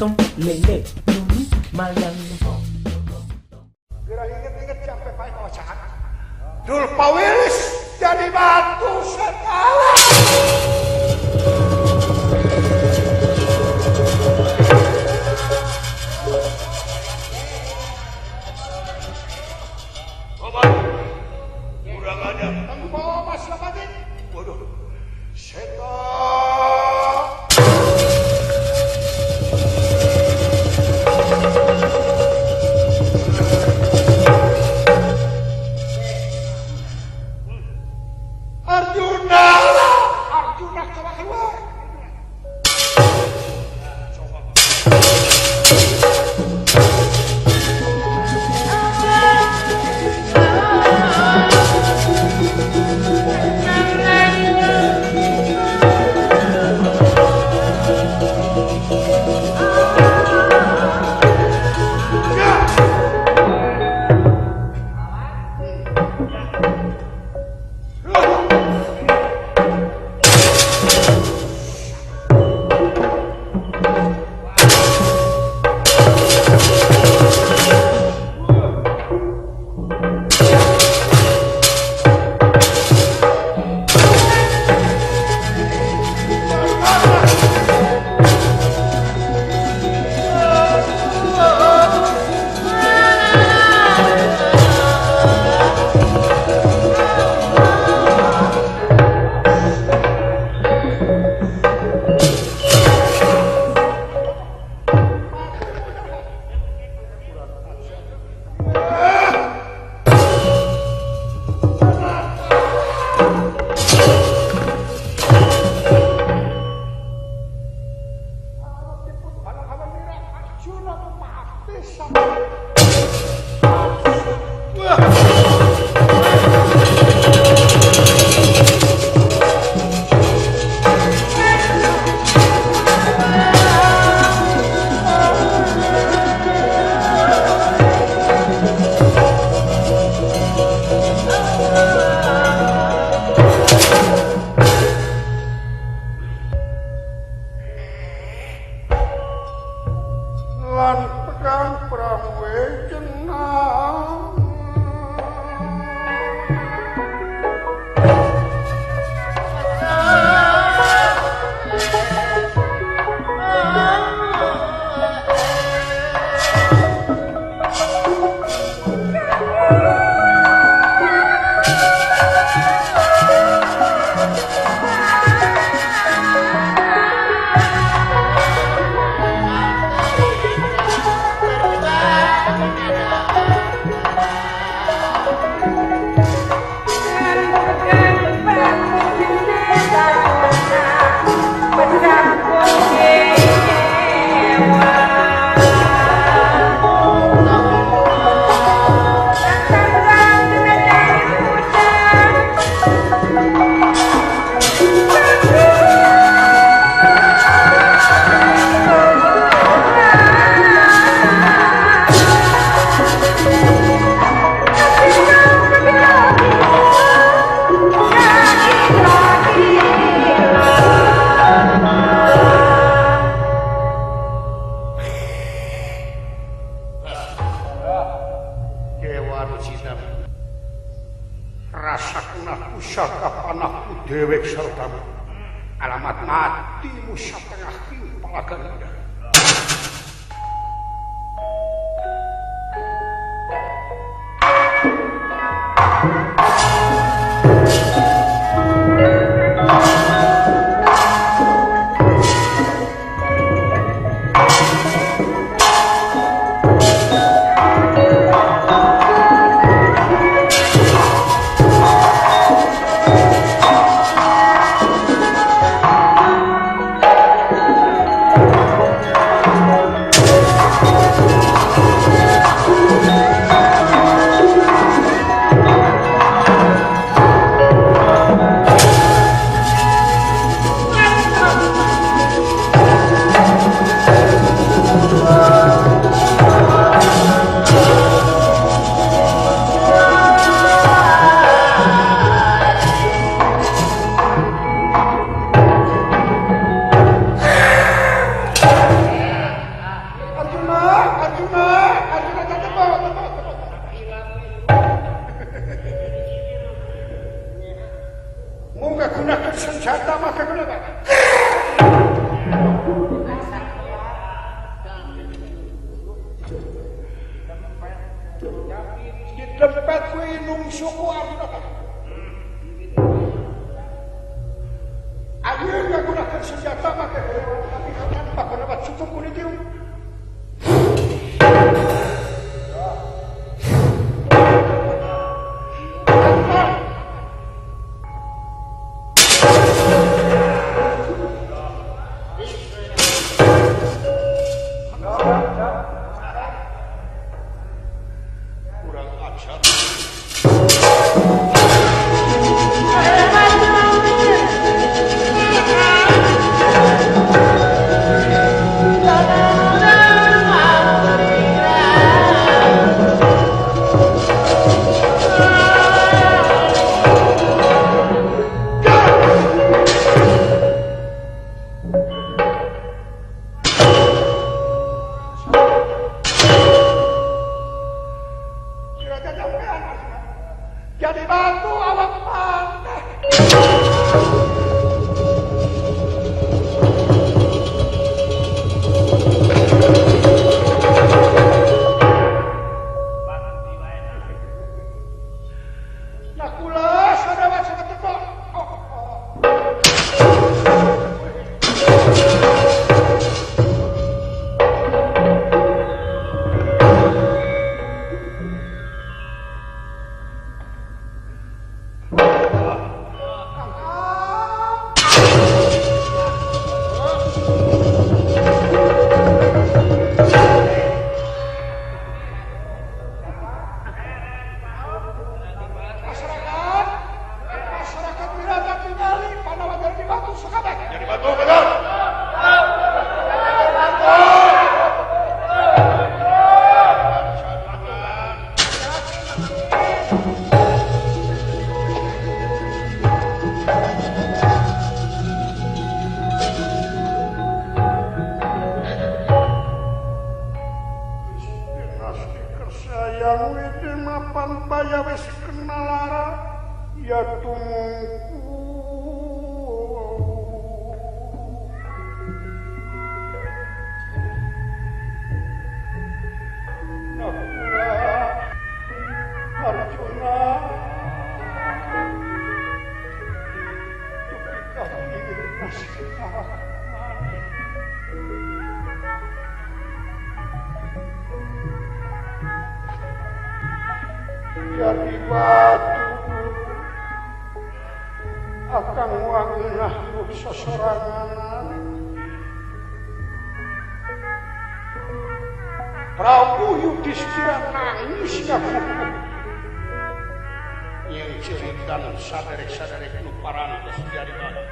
tom lele nuni mayan. Geura inget-inget sampai pae mawacahan. Dul pawilis jadi batu segala. Kurang ajar. Tempo Mas Lepati. Waduh. Setan. Arjuna. Arjuna coba keluar. Ngagunakeun senjata maka kenapa? Di tempat kuwi nungsu ku Arjuna. Ayeuna ngagunakeun senjata maka tapi tanpa kenapa cukup kuwi dieu. Jadi batu awak maneh. Nakula saudara saudara. Masyarakat Wirata tingali Pandawa jadi batu sakabeh. Jadi batu betul. Sayang wede mapan baya wis kena lara ya tumungku. Nakula Arjuna tupika nasib jadi batu akan wangenah seserangan. Prabu Yudhistira nangis ngaku yang ceritan saderek-saderek nu parantos jadi batu.